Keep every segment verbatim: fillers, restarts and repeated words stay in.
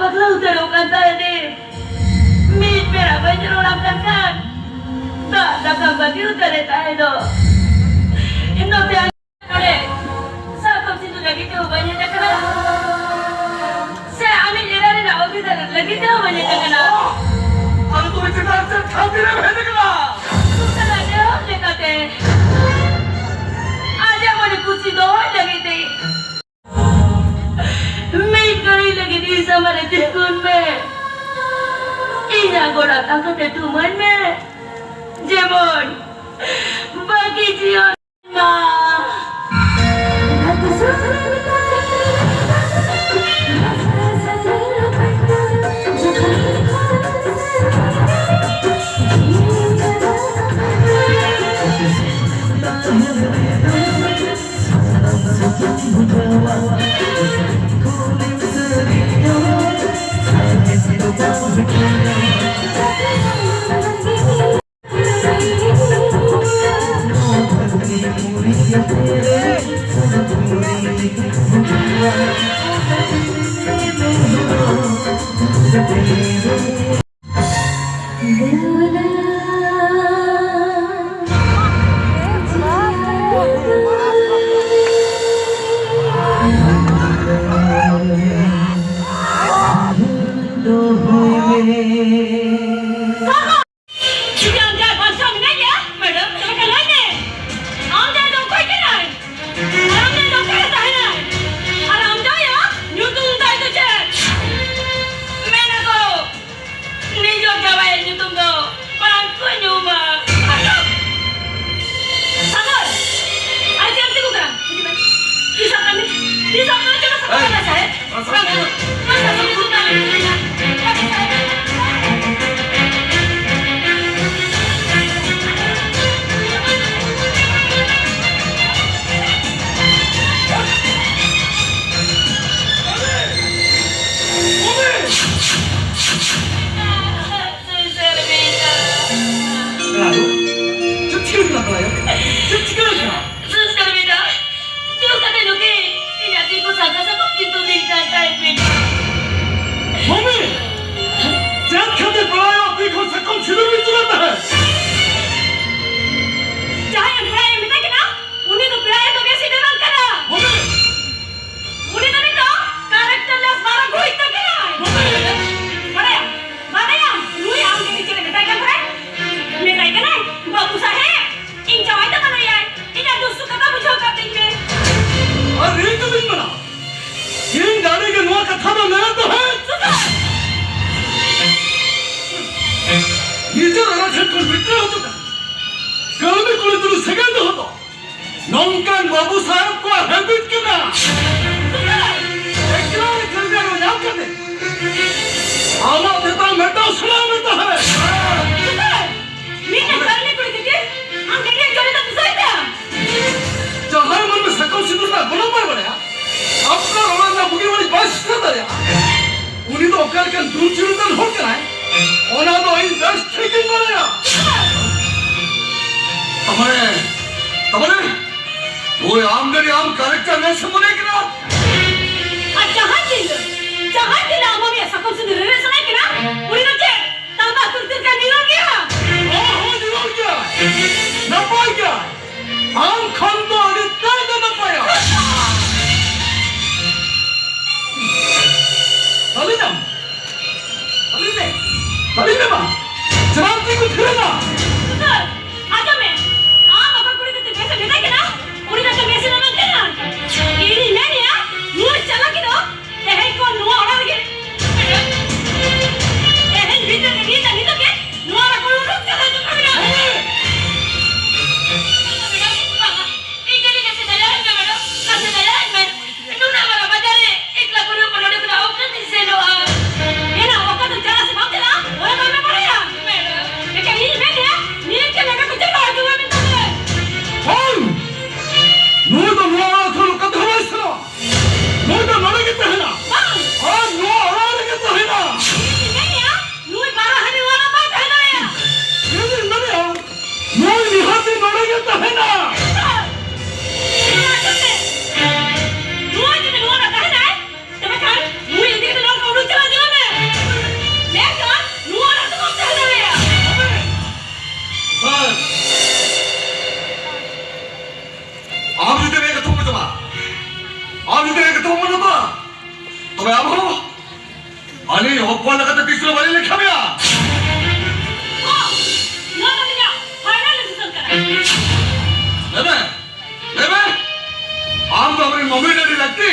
ᱵᱟᱯᱞᱟ ᱩᱛᱟᱹᱨᱚᱜ ᱠᱟᱱ ᱛᱟᱦᱮᱸᱫ ᱮ᱾ ᱢᱤᱫ ᱵᱮᱲᱟ ᱵᱟᱹᱧ ᱨᱚᱲᱟᱢ ᱠᱟᱱ ᱠᱷᱟᱱ ᱫᱟᱜ ᱫᱟᱠᱟᱢ ᱵᱟᱹᱜᱤ ᱩᱛᱟᱹᱨᱮᱫ ᱛᱟᱦᱮᱸ ᱫᱚ᱾ ᱱᱚᱛᱮ ᱱᱚᱰᱮ ᱥᱟᱠᱟᱢ ᱥᱤᱸᱫᱩᱨ ᱞᱟᱹᱜᱤᱫ ᱛᱮᱦᱚᱸ ᱵᱟᱹᱧ ᱦᱮᱡ ᱟᱠᱟᱱᱟ, ᱥᱮ ᱟᱢᱤᱡ ᱮᱨᱟ ᱨᱮᱱᱟᱜ ᱚᱵᱷᱤᱫᱷᱟᱱ ᱞᱟᱹᱜᱤᱫ ᱛᱮᱦᱚᱸ ᱵᱟᱹᱧ ᱦᱮᱡ ᱟᱠᱟᱱᱟ᱾ ᱟᱢ ᱫᱚ ᱪᱮᱫᱟᱜ ᱪᱮᱫ ᱠᱷᱟᱹᱛᱤᱨ ᱮᱢ ᱦᱮᱡ ᱟᱠᱟᱱᱟ? ᱥᱩᱛᱟᱹᱱ ᱟᱜ ᱱᱮᱦᱚᱨ ᱞᱮᱠᱟᱛᱮ ᱟᱡᱟᱜ ᱢᱚᱱᱮ ᱠᱩᱥᱤ ᱫᱚᱦᱚᱭ ᱞᱟᱹᱜᱤᱫ ᱛᱮ ᱢᱤᱫ ᱜᱷᱟᱹᱲᱤ ᱞᱟᱹᱜᱤᱫ ᱤᱧ ᱥᱟᱢᱟᱝ ᱨᱮ ᱛᱤᱸᱜᱩᱱ ᱢᱮ᱾ ᱤᱧᱟᱜ ᱜᱚᱲᱟ ᱛᱟᱠᱚ ᱛᱮ ᱛᱩᱢᱟᱹᱞ ᱢᱮ, ᱡᱮᱢᱚᱱ ᱵᱟᱹᱜᱤ ᱡᱤᱭᱚᱱ ᱢᱟ᱾ ᱡᱩᱫᱤ ᱟᱢ ᱡᱟᱦᱟᱸᱭ ᱵᱷᱚᱨᱥᱟ ᱢᱮᱱᱟᱜ ᱜᱮᱭᱟ, ᱢᱮᱰᱟᱢ, ᱛᱚᱵᱮ ᱠᱷᱟᱱ ᱞᱟᱹᱭ ᱢᱮ᱾ ᱟᱢ ᱡᱟᱦᱟᱸᱭ ᱫᱚ ᱚᱠᱚᱭ ᱠᱟᱱᱟᱭ? ᱟᱨ ᱟᱢ ᱡᱟᱦᱟᱸᱭ ᱫᱚ ᱚᱠᱟᱨᱮ ᱛᱟᱦᱮᱱᱟᱭ? ᱟᱨ ᱟᱢ ᱡᱟᱦᱟᱸᱭᱟᱜ ᱧᱩᱛᱩᱢ ᱛᱟᱭ ᱫᱚ ᱪᱮᱫ? ᱢᱮᱱᱟᱠᱚ, ᱱᱤᱡᱚᱨ ᱡᱟᱶᱟᱭᱟᱜ ᱧᱩᱛᱩᱢ ᱫᱚ ᱵᱟᱝ ᱠᱚ ᱧᱩᱢᱟ᱾ ᱥᱟᱜᱚᱨ! ᱟᱨ ᱪᱮᱫ ᱮᱢ ᱛᱤᱸᱜᱩ ᱠᱟᱱᱟ? ᱦᱤᱡᱩᱜ ᱢᱮ᱾ ᱛᱤᱥ ᱟᱢ ᱠᱟᱹᱢᱤ? ᱛᱤᱥ ᱟᱢ ᱠᱟᱹᱢᱤ? ᱪᱚᱞᱚ, ᱥᱟᱜᱚᱨ, ᱮᱭ! ᱵᱟᱝ ᱥᱟᱦᱮᱵᱽ᱾ ᱵᱟᱝ ᱥᱟᱦᱮᱵᱽ᱾ ᱨᱟᱱᱩ, ᱪᱮᱫ ᱪᱤᱠᱟᱹ ᱠᱟᱱᱟ ᱵᱟᱲᱟᱭᱟᱢ? ᱪᱮᱫ ᱪᱤᱠᱟᱹ ᱠᱟᱱᱟ? ᱥᱩᱥᱟᱹᱨ ᱵᱮᱴᱟ, ᱪᱮᱫ ᱠᱟᱛᱮ ᱱᱩᱠᱤᱱ ᱤᱧᱟᱜ ᱛᱤ ᱠᱚ ᱥᱟᱸᱜᱷᱟ ᱥᱟᱯᱟᱵ ᱠᱤᱱ ᱛᱩᱞᱤᱧ ᱠᱟᱱ ᱛᱟᱦᱮᱸᱫ ᱵᱮᱴᱟ? ᱤᱧ ᱢᱮᱱᱟ, ᱤᱧ ᱫᱟᱲᱮ ᱜᱮ ᱱᱚᱣᱟ ᱠᱟᱛᱷᱟ ᱫᱚ ᱢᱮᱱ ᱫᱚ ᱦᱮᱸ᱾ ᱱᱤᱡᱮᱨ ᱚᱲᱟᱜ ᱴᱷᱮᱱ ᱠᱷᱚᱱ ᱵᱤᱴᱨᱮ ᱦᱚᱪᱚ ᱠᱟᱛᱮ ᱠᱟᱹᱢᱤ ᱠᱩᱲᱤ ᱛᱩᱞᱩᱡ ᱥᱟᱹᱜᱟᱹᱭ ᱫᱚᱦᱚ ᱫᱚ ᱱᱚᱝᱠᱟᱱ ᱵᱟᱹᱵᱩ ᱥᱟᱦᱮᱵ ᱠᱚᱣᱟᱜ ᱦᱮᱵᱤᱴ ᱠᱟᱱᱟ᱾ ᱮᱠᱞᱟ ᱨᱮ ᱠᱟᱹᱢᱤ ᱧᱟᱢ ᱠᱟᱛᱮ ᱟᱢᱟᱜ ᱛᱮᱛᱟᱝ ᱢᱮᱴᱟᱣ ᱥᱟᱱᱟ ᱢᱮ ᱛᱟᱦᱮᱸᱫ᱾ ᱢᱤᱫᱴᱟᱝ ᱠᱟᱹᱢᱤ ᱠᱩᱲᱤ ᱠᱷᱟᱹᱛᱤᱨ ᱟᱢ ᱰᱮᱝᱜᱤ ᱡᱚᱲᱤ ᱫᱚ ᱫᱤᱥᱟᱹᱭ ᱛᱟᱢ? ᱡᱟᱦᱟᱸᱭ ᱢᱟᱹᱱᱢᱤ ᱥᱟᱠᱟᱢ ᱥᱤᱸᱫᱩᱨ ᱨᱮᱱᱟᱜ ᱜᱚᱱᱚᱝ ᱵᱟᱭ ᱵᱟᱲᱟᱭᱟ, ᱟᱯᱱᱟᱨ ᱚᱲᱟᱜ ᱨᱮᱱᱟᱜ ᱵᱩᱜᱤ ᱵᱟᱹᱲᱤᱡ ᱵᱟᱭ ᱥᱤᱠᱟᱹᱨ ᱫᱟᱲᱮᱭᱟᱜᱼᱟ, ᱩᱱᱤ ᱫᱚ ᱚᱠᱟ ᱞᱮᱠᱟᱱ ᱫᱩᱨᱡᱤᱲᱤᱛᱟᱱ ᱦᱚᱲ ᱠᱟᱱᱟᱭ, ᱚᱱᱟ ᱫᱚ ᱤᱧ ᱵᱮᱥ ᱴᱷᱤᱠ ᱤᱧ ᱵᱟᱲᱟᱭᱟ᱾ ᱛᱟᱨᱢᱟᱱᱮ, ᱛᱟᱨᱢᱟᱱᱮ, ᱳᱭ ᱟᱢ ᱜᱮ ᱟᱢ ᱠᱟᱨᱮᱠᱴᱟᱨ ᱱᱮᱥ ᱢᱚᱱᱮ ᱠᱟᱱᱟ? ᱟᱨ ᱡᱟᱦᱟᱸᱭ ᱛᱤᱨᱞᱟᱹ, ᱡᱟᱦᱟᱸᱭ ᱛᱤᱨᱞᱟᱹ ᱟᱢ ᱟᱢᱟᱜ ᱥᱟᱠᱟᱢ ᱥᱤᱸᱫᱩᱨ ᱨᱮ ᱥᱟᱱᱟᱭ ᱠᱟᱱᱟ, ᱩᱱᱤ ᱫᱚ ᱪᱮᱫ ᱛᱟᱞᱢᱟ ᱛᱩᱨᱛᱤᱨ ᱠᱟᱱ ᱱᱤᱨᱚᱲ ᱜᱮᱭᱟ? ᱦᱚᱸ, ᱦᱚᱸ, ᱱᱤᱨᱚᱲ ᱜᱮᱭᱟ᱾ ᱱᱟᱯᱟᱭ ᱜᱮᱭᱟ᱾ ᱟᱢ ᱠᱷᱚᱱ ᱫᱚ ᱟᱹᱰᱤ ᱛᱮᱫ ᱜᱮ ᱱᱟᱯᱟᱭᱟ᱾ ᱟᱹᱞᱤᱧᱟᱜ, ᱟᱹᱞᱤᱧ ᱞᱮ, ᱟᱹᱞᱤᱧ ᱞᱮ ᱢᱟ᱾ ᱪᱟᱞᱟᱣ ᱛᱮ ᱠᱚ ᱯᱷᱤᱨᱟᱹᱜᱼᱟ᱾ ᱩᱛᱟᱹᱨ, ᱟᱸᱡᱚᱢ ᱢᱮ᱾ ᱟᱢ ᱚᱠᱚᱭ ᱠᱩᱲᱤ ᱜᱤᱫᱽᱨᱟᱹ ᱵᱮᱥ ᱮ ᱢᱮᱛᱟᱭ ᱠᱟᱱᱟ? ᱩᱱᱤ ᱫᱚ ᱵᱮᱥ ᱮ ᱢᱮᱛᱟᱭ ᱠᱟᱱᱟ᱾ ᱤᱧᱤᱧ ᱢᱮᱱᱮᱜᱼᱟ, ᱱᱩᱭ ᱪᱟᱞᱟᱠᱤ ᱫᱚ ᱛᱮᱦᱮᱧ ᱠᱷᱚᱱ ᱱᱚᱣᱟ ᱚᱲᱟᱜ ᱨᱮᱜᱮ, ᱛᱮᱦᱮᱧ ᱵᱷᱤᱛᱟᱹᱨ ᱨᱮ ᱱᱤᱛ ᱟᱨ ᱱᱤᱛᱚᱜ ᱜᱮ ᱱᱚᱣᱟ ᱚᱲᱟᱜ ᱠᱷᱚᱱ ᱩᱰᱩᱠ ᱪᱟᱞᱟᱜ ᱦᱩᱭᱩᱜ ᱛᱟᱵᱤᱱᱟ᱾ ᱵᱟᱵᱟ, ᱤᱧ ᱡᱟᱹᱱᱤᱡ ᱱᱟᱥᱮ ᱫᱟᱭᱟ ᱟᱹᱧ ᱢᱮ ᱢᱮᱰᱟᱢ, ᱱᱟᱥᱮ ᱫᱟᱭᱟ ᱟᱹᱧ ᱢᱮ᱾ ᱱᱩᱱᱟᱹᱜ ᱢᱟᱨᱟᱝ ᱵᱟᱡᱟᱨ ᱨᱮ ᱮᱠᱞᱟ ᱠᱩᱲᱤ ᱦᱚᱯᱚᱱ ᱱᱚᱰᱮ ᱠᱷᱚᱱᱟᱜ ᱚᱠᱟᱛᱮᱧ ᱥᱮᱱᱚᱜᱼᱟ? ᱮᱱᱟ, ᱚᱠᱟᱛᱮᱢ ᱪᱟᱞᱟᱜᱼᱟ ᱥᱮ ᱵᱟᱢ ᱪᱟᱞᱟᱜᱼᱟ, ᱚᱱᱟ ᱫᱚ ᱵᱟᱭ ᱵᱟᱲᱟᱭᱟ᱾ ᱢᱮᱰᱟᱢ᱾ ᱮᱱᱠᱷᱟᱱ ᱤᱧ ᱢᱮᱱᱮᱜᱼᱟ, ᱱᱤᱛ ᱜᱮ ᱱᱚᱰᱮ ᱠᱷᱚᱱ ᱪᱟᱞᱟᱣ ᱦᱤᱡᱩᱜ ᱢᱮ ᱢᱮᱛᱟᱫᱮ᱾ ᱵᱟᱝ! ᱱᱩᱭ ᱫᱚ ᱱᱚᱣᱟ ᱚᱲᱟᱜ ᱠᱷᱚᱱ ᱚᱠᱟ ᱛᱮᱦᱚᱸ ᱵᱟᱭ ᱥᱮᱱᱚᱜᱼᱟ᱾ ᱱᱩᱭ ᱫᱚ ᱱᱚᱰᱮ ᱜᱮ ᱛᱟᱦᱮᱱᱟ᱾ ᱵᱟᱝ! ᱟᱨ ᱱᱚᱣᱟ ᱚᱲᱟᱜ ᱨᱮᱜᱮ ᱛᱟᱦᱮᱱᱟ᱾ ᱤᱧᱤᱧ ᱢᱮᱱᱮᱜᱼᱟ, ᱱᱩᱭ ᱵᱟᱨᱟ ᱦᱟᱹᱴᱤᱧ ᱚᱲᱟᱜ ᱵᱟᱭ ᱛᱟᱦᱮᱸ ᱫᱟᱲᱮᱭᱟᱜᱼᱟ᱾ ᱤᱧᱤᱧ ᱢᱮᱱᱮᱜᱼᱟ, ᱱᱩᱭ ᱱᱤᱦᱟᱹᱛ ᱜᱮ ᱱᱚᱰᱮ ᱜᱮ ᱛᱟᱦᱮᱱᱟ᱾ ᱱᱚᱣᱟ ᱟᱸᱡᱚᱢ ᱢᱮ᱾ ᱱᱩᱭ ᱡᱩᱫᱤ ᱱᱚᱣᱟ ᱨᱮ ᱛᱟᱦᱮᱱᱟᱭ, ᱛᱚᱵᱮ ᱠᱷᱟᱱ ᱱᱩᱭ ᱤᱫᱤ ᱠᱟᱛᱮ ᱱᱚᱣᱟ ᱠᱷᱚᱱ ᱩᱰᱩᱠ ᱪᱟᱞᱟᱜ ᱡᱟᱹᱨᱩᱲ ᱢᱮ᱾ ᱢᱮᱱᱠᱷᱟᱱ ᱱᱚᱣᱟ ᱨᱮ ᱫᱚ ᱵᱟᱢ ᱛᱟᱦᱮᱸ ᱫᱟᱲᱮᱭᱟᱜᱼᱟ᱾ ᱵᱟᱝ᱾ ᱟᱢ ᱡᱩᱫᱤ ᱱᱤᱭᱟᱹ ᱠᱟᱛᱷᱟ ᱵᱟᱢ ᱟᱸᱡᱚᱢᱟ, ᱟᱢ ᱡᱩᱫᱤ ᱱᱤᱭᱟᱹ ᱠᱟᱛᱷᱟ ᱵᱟᱢ ᱟᱸᱡᱚᱢᱟ, ᱛᱚᱵᱮ ᱟᱢ ᱦᱚᱸ ᱟᱞᱮ ᱦᱚᱯᱚᱱ ᱞᱮᱠᱟᱛᱮ ᱛᱤᱥ ᱨᱮ ᱵᱟᱞᱮ ᱞᱮᱠᱷᱟ ᱢᱮᱭᱟ᱾ ᱦᱚᱸ, ᱱᱚᱣᱟ ᱫᱚ ᱤᱧᱟᱹᱜ final decision ᱠᱟᱱᱟ᱾ ᱞᱟᱹᱭ ᱢᱮ, ᱞᱟᱹᱭ ᱢᱮ, ᱟᱢ ᱫᱚ ᱟᱢᱨᱮᱱ ᱢᱚᱢᱤ ᱰᱮᱰᱤ ᱠᱤ?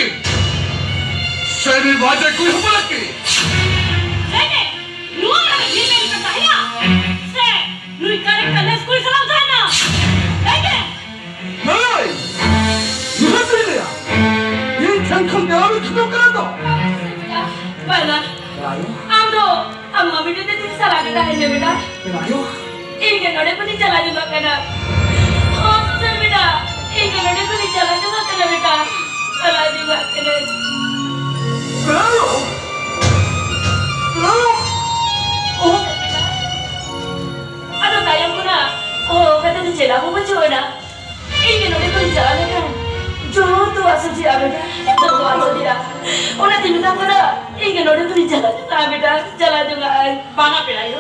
ᱥᱮ ᱱᱩᱭ ᱵᱟᱡᱮ ᱠᱩᱲᱤ ᱦᱚᱯᱚᱱ ᱠᱤ? ᱞᱟᱹᱭ ᱢᱮ, ᱱᱚᱣᱟ ᱨᱮ ᱧᱮᱧᱮᱞ ᱠᱟᱱ ᱛᱟᱦᱮᱸᱱᱟ? ᱥᱮ ᱱᱩᱭ ᱠᱟᱨᱮᱠᱴᱟᱨᱞᱮᱥ ᱠᱩᱲᱤ ᱥᱟᱞᱟᱜ ᱛᱟᱦᱮᱸᱱᱟ? ᱞᱟᱹᱭ ᱢᱮ! ᱱᱚᱜᱼᱚᱭ! ᱱᱤᱦᱟᱹᱛ ᱤᱧ ᱞᱟᱹᱭᱟ, ᱤᱧ ᱴᱷᱮᱱ ᱠᱷᱚᱱ ᱫᱮᱣᱟ ᱵᱤᱱ ᱠᱷᱟᱴᱚ ᱠᱟᱱᱟ ᱛᱚ? ᱵᱟᱝᱟ᱾ ᱵᱟᱝᱟ᱾ ᱟᱢ ᱫᱚ ᱟᱢ ᱢᱟᱢᱤ ᱴᱷᱮᱱ ᱛᱤᱧ ᱪᱟᱞᱟᱣ ᱠᱮᱫᱟ, ᱦᱮᱸ ᱵᱮᱴᱟ? ᱵᱮᱱᱟᱭᱚ᱾ ᱤᱧ ᱜᱮ ᱱᱚᱰᱮ ᱠᱷᱚᱱᱤᱧ ᱪᱟᱞᱟᱣ ᱡᱚᱝᱟᱜ ᱠᱟᱱᱟ᱾ ᱦᱚᱸ, ᱥᱩᱥᱟᱹᱨ ᱵᱮᱴᱟ, ᱤᱧ ᱜᱮ ᱱᱚᱰᱮ ᱠᱷᱚᱱᱤᱧ ᱪᱟᱞᱟᱣ ᱡᱚᱝᱟᱜ ᱠᱟᱱᱟ ᱵᱮᱴᱟ᱾ ᱪᱟᱞᱟᱣ ᱡᱚᱝᱟᱜ ᱠᱟᱹᱱᱟᱹᱧ᱾ ᱵᱮᱱᱟᱭᱚ᱾ ᱵᱮᱱᱟᱭᱚ᱾ ᱚᱦᱚ᱾ ᱟᱫᱚ ᱛᱟᱭᱚᱢ ᱠᱷᱚᱱᱟᱜ ᱦᱚᱦᱚ ᱠᱟᱛᱮ ᱫᱚ ᱪᱮᱫ ᱦᱚᱸ ᱵᱟᱹᱪᱩᱜ ᱟᱱᱟ᱾ ᱤᱧ ᱜᱮ ᱱᱚᱰᱮ ᱠᱷᱚᱱᱤᱧ ᱪᱟᱞᱟᱣ ᱞᱮᱱᱠᱷᱟᱱ ᱡᱚᱛᱚᱣᱟᱜ ᱥᱚᱡᱷᱮᱜᱼᱟ ᱵᱮᱴᱟ, ᱡᱚᱛᱚᱣᱟᱜ ᱥᱚᱡᱷᱮᱜᱼᱟ᱾ ᱚᱱᱟᱛᱮᱧ ᱢᱮᱛᱟᱢ ᱠᱟᱱᱟ, ᱤᱧ ᱜᱮ ᱱᱚᱰᱮ ᱠᱷᱚᱱᱤᱧ ᱪᱟᱞᱟᱣ ᱪᱟᱞᱟᱜᱼᱟ ᱵᱮᱴᱟ, ᱪᱟᱞᱟᱣ ᱪᱟᱞᱟᱜᱼᱟᱹᱧ᱾ ᱵᱟᱝᱟ ᱯᱮᱲᱟᱭᱚ,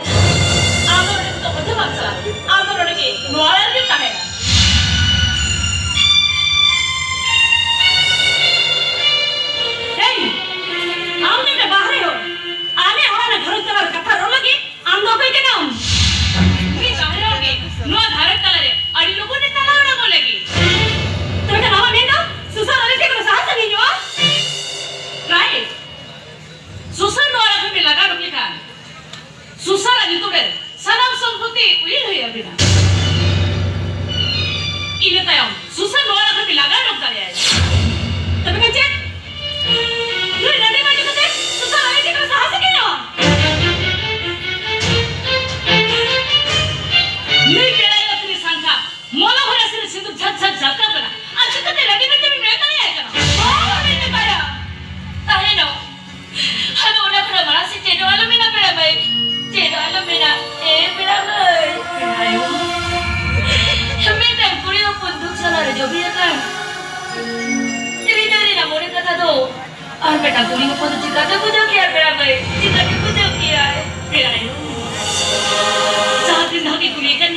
ᱟᱢ ᱫᱚ ᱱᱚᱰᱮ ᱠᱷᱚᱱ ᱫᱚ ᱚᱠᱟ ᱛᱮᱦᱚᱸ ᱵᱟᱢ ᱪᱟᱞᱟᱜᱼᱟ, ᱟᱢ ᱫᱚ ᱱᱚᱰᱮ ᱜᱮ ᱱᱚᱣᱟ ᱚᱲᱟᱜ ᱨᱮᱜᱮᱢ ᱛᱟᱦᱮᱱᱟ᱾ ᱮᱭ, ᱟᱢ ᱢᱤᱫᱴᱮᱱ ᱵᱟᱦᱨᱮ ᱦᱚᱲ, ᱟᱞᱮ ᱚᱲᱟᱜ ᱨᱮ ᱜᱷᱟᱨᱚᱸᱡᱽ ᱛᱟᱞᱟ ᱨᱮ ᱠᱟᱛᱷᱟ ᱨᱚᱲ ᱞᱟᱹᱜᱤᱫ ᱟᱢ ᱫᱚ ᱚᱠᱚᱭ ᱠᱟᱱᱟᱢ? ᱢᱤᱫ ᱵᱟᱦᱨᱮ ᱦᱚᱲ ᱜᱮ ᱱᱚᱣᱟ ᱜᱷᱟᱨᱚᱸᱡᱽ ᱛᱟᱞᱟ ᱨᱮ ᱟᱹᱰᱤ ᱞᱚᱜᱚᱱ ᱮ ᱛᱟᱞᱟ ᱚᱲᱟᱜᱚᱜ ᱞᱟᱹᱜᱤᱫ᱾ ᱛᱚᱵᱮ ᱠᱷᱟᱱ ᱟᱢᱟᱜ ᱢᱮᱱ ᱫᱚ ᱥᱩᱥᱟᱹᱨ ᱟᱞᱮ ᱴᱷᱮᱱ ᱠᱷᱚᱱ ᱥᱟᱦᱟ ᱥᱟᱺᱜᱤᱧᱚᱜᱼᱟ? ᱨᱟᱭ, ᱥᱩᱥᱟᱹᱨ ᱱᱚᱣᱟ ᱚᱲᱟᱜ ᱠᱷᱚᱱ ᱯᱮ ᱞᱟᱜᱟ ᱩᱰᱩᱠ ᱞᱮᱠᱷᱟᱱ ᱥᱩᱥᱟᱹᱨᱟᱜ ᱧᱩᱛᱩᱢ ᱨᱮ ᱥᱟᱱᱟᱢ ᱥᱚᱢᱯᱚᱛᱤ ᱩᱭᱦᱟᱹᱨ ᱦᱩᱭ ᱟᱹᱵᱤᱱᱟ᱾ ᱤᱱᱟᱹ ᱛᱟᱭᱚᱢ ᱥᱩᱥᱟᱹᱨ ᱱᱚᱣᱟ ᱚᱲᱟᱜ ᱠᱷᱚᱱ ᱯᱮ ᱞᱟᱜᱟ ᱩᱰᱩᱠ ᱫᱟᱲᱮᱭᱟᱭᱟ᱾ ᱛᱚᱵᱮ ᱠᱷᱟᱱ ᱪᱮᱫ? ᱱᱩᱭ ᱨᱟᱺᱰᱤ ᱢᱟᱹᱭ ᱤᱫᱤ ᱠᱟᱛᱮ ᱥᱩᱥᱟᱹᱨ ᱟᱞᱮ ᱴᱷᱮᱱ ᱠᱷᱚᱱ ᱥᱟᱦᱟ ᱥᱟᱺᱜᱤᱧᱚᱜᱼᱟ? ᱱᱩᱭ ᱯᱮᱲᱟᱭ ᱟᱹᱛᱩᱨᱤ ᱥᱟᱝᱠᱷᱟ ᱢᱚᱞᱚ ᱦᱚᱨᱟ ᱥᱤᱨ ᱥᱤᱸᱫᱩᱨ ᱡᱷᱟᱠ ᱡᱷᱟᱠ ᱡᱷᱟᱠᱟᱣ ᱠᱟᱱᱟ᱾ ᱟᱨ ᱪᱤᱠᱟᱹᱛᱮ ᱨᱟᱺᱰᱤ ᱢᱮᱱᱛᱮ ᱵᱤᱱ ᱢᱮᱱ ᱫᱟᱲᱮᱭᱟᱭ ᱠᱟᱱᱟ? ᱵᱟᱝ ᱵᱤᱱ ᱢᱮᱛᱟᱭᱟ᱾ ᱛᱟᱦᱮᱱᱚᱜ᱾ ᱟᱫᱚ ᱚᱱᱟ ᱠᱷᱚᱱᱟᱜ ᱢᱟᱲᱟᱝ ᱥᱮᱫ ᱪᱮᱫ ᱦᱚᱸ ᱟᱞᱚ ᱢᱮᱱᱟ ᱯᱮᱲᱟ ᱢᱟᱹᱭ᱾ ᱪᱮᱫ ᱦᱚᱸ ᱟᱞᱚ ᱢᱮᱱᱟ᱾ ᱮ ᱯᱮᱲᱟ ᱢᱟᱹᱭ᱾ ᱯᱮᱲᱟ ᱟᱭᱳ᱾ ᱢᱤᱫᱴᱟᱝ ᱠᱩᱲᱤ ᱦᱚᱯᱚᱱ ᱫᱩᱠ ᱥᱟᱞᱟ ᱨᱮ ᱡᱚᱵᱮ ᱟᱠᱟᱱ᱾ ᱦᱤᱨᱤᱡ ᱫᱟᱲᱮ ᱨᱮᱱᱟᱜ ᱢᱚᱱᱮ ᱠᱟᱛᱷᱟ ᱫᱚ ᱟᱨ ᱢᱤᱫᱴᱟᱝ ᱠᱩᱲᱤ ᱦᱚᱯᱚᱱ ᱫᱚ ᱪᱤᱠᱟᱹᱛᱮ ᱵᱩᱡᱷᱟᱹᱣ ᱠᱮᱭᱟ ᱯᱮᱲᱟ ᱢᱟᱹᱭ? ᱪᱤᱠᱟᱹᱛᱮ ᱵᱩᱡᱷᱟᱹᱣ ᱠᱮᱭᱟᱭ? ᱯᱮᱲᱟ ᱟᱭᱳ᱾ ᱡᱟᱦᱟᱸ ᱛᱤᱱ ᱫᱷᱟᱣ ᱜᱮ ᱠᱩᱞᱤᱭᱮ ᱠᱟᱱ